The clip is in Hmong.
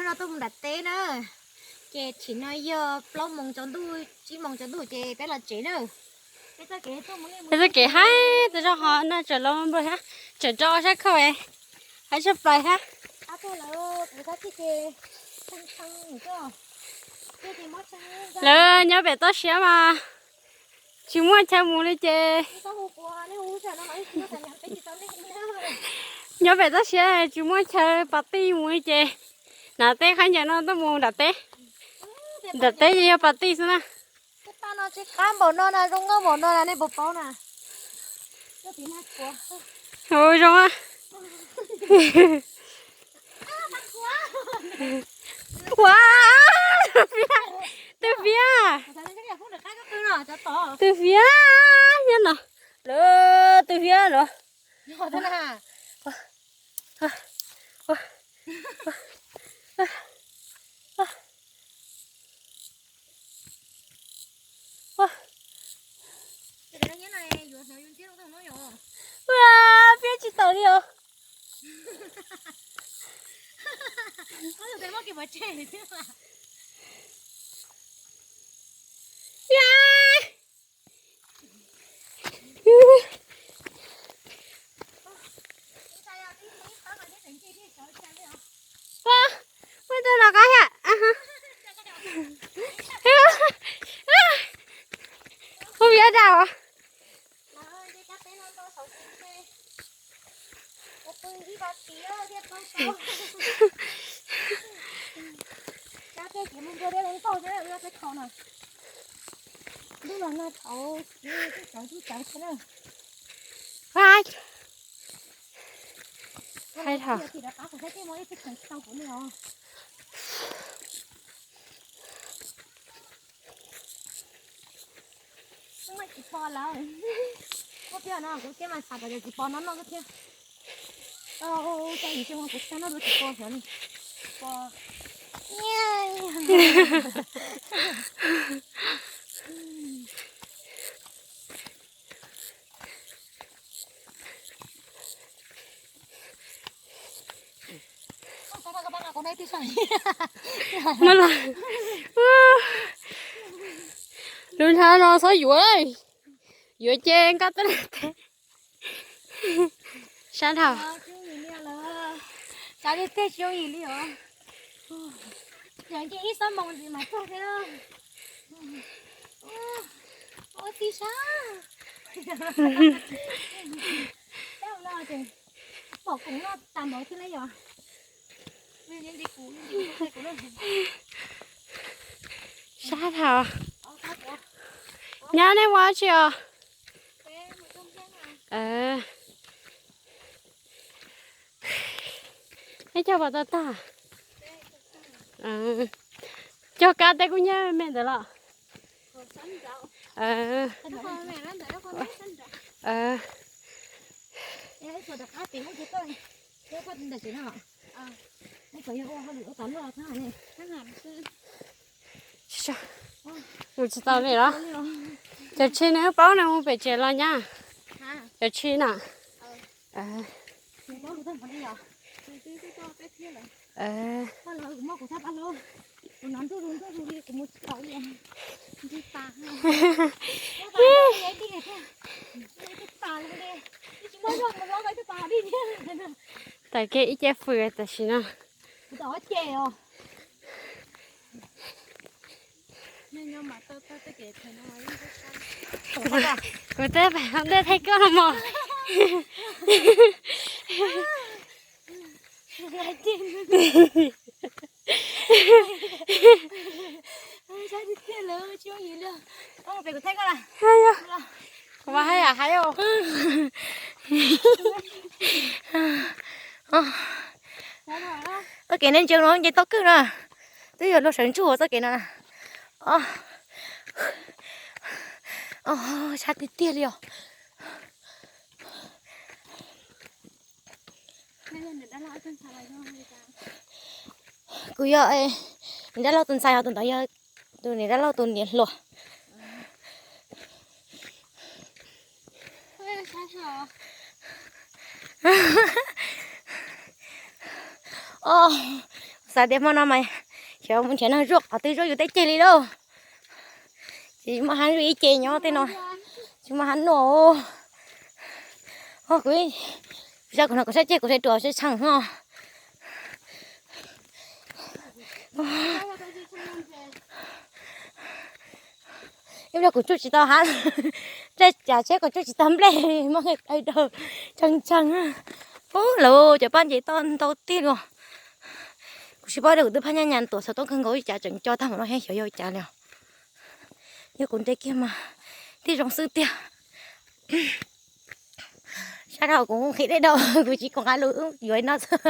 No tuaj mus nram teb na, ces thaum no yog plaub moos tsaus ntuj, tsib moos tsaus ntuj ces peb los tsev na. Peb txoj kev haib tas zog ho no tseem los npua thiab, tseem rau sab khauj, haib tshaj plaws thiab. Lawv nyob pem toj siab mas tsis muaj chaw mus li ces, nyob pem toj siab tsis muaj chaw pas tij mus li ces, nram teb khaub ncaws no tuaj mus nram teb. Nram teb ces yog pas tij xwb na. Qab npaum no na, zoo nkauj npaum no na, nej puas paub na? Ua zoo. Ua, twb fiab. Twb fiab nyob no. Lawv twb fiab no. Fiab tsis tawm li os. Ua, ua tau los qab thiab. Hu viav dau. Haib dhau. Tsis pom lawm. Kuv thiaj no kuv thiaj mas xav kom tsis pom no no thiab. Tau yim xyoo kuv thiaj noj dua tsis pom xyov li. Pom. Lub hnab no txhob yuav, yuav ces nkaj teb. Sab dhau. Sab tiag tiag, tsis yooj yim li os. Yog nce ib xuab moos ntxiv mas txog thiab. Ua tib sab. Pom kuv no tas npaum thiab na yom. Sab dhau. Nyab, nej mus dab tsi os? Neb cog pom tau tag. Cog kab teb kub hnyiab me ntawd los. Mus tsis tau li los? Cov tshis nws paub nws mus pem tsev los nyab. Cov tshis na. Tag kis ib ce fws tam sim no. Kuv twb pais ua ntej thaij koj los mog. Kuv mas hais yam hais os. Txoj kev nej ntsia no nce toj kwj na, twb yog luag sawv ntsuj txoj kev no na. Sab tiag tiag li os. Kuv yog niam dab laug tus ntxhais, ho tus ntawd yog tus niam dab laug tus niam hluas. Os, Txawm tias hmo no mas xyov mus nrhiav neeg zuaj qhov twg zuaj yus tej ceg li lauj. Tsis muaj hab zuaj ib ce nyob tej no, tsis muaj hab noj. Kuv, kuv sab, kuv no kuv sab ceg kuv sab ruam sab tsheej no. Ib pliag kuv tsuj tsis tau hab, dlej cas tsheb kuv tsuj tsis tau nplej, muab nqaij rau tshee tshee. Ub, lawv cov paj ntses toj ntau tiag li. Kuv tsis paub tias kuv twb phaj nyaj nyas tuam xov tooj kawg nkaus li cas tseem co tag mus no thiab xyov yog cas li os. Yog kuv nres kiag mas thiaj zoo xwb tiag. Sab dhau kuv nqhis dej dhau, kuv tsis khoom hab lus yuav no xwb.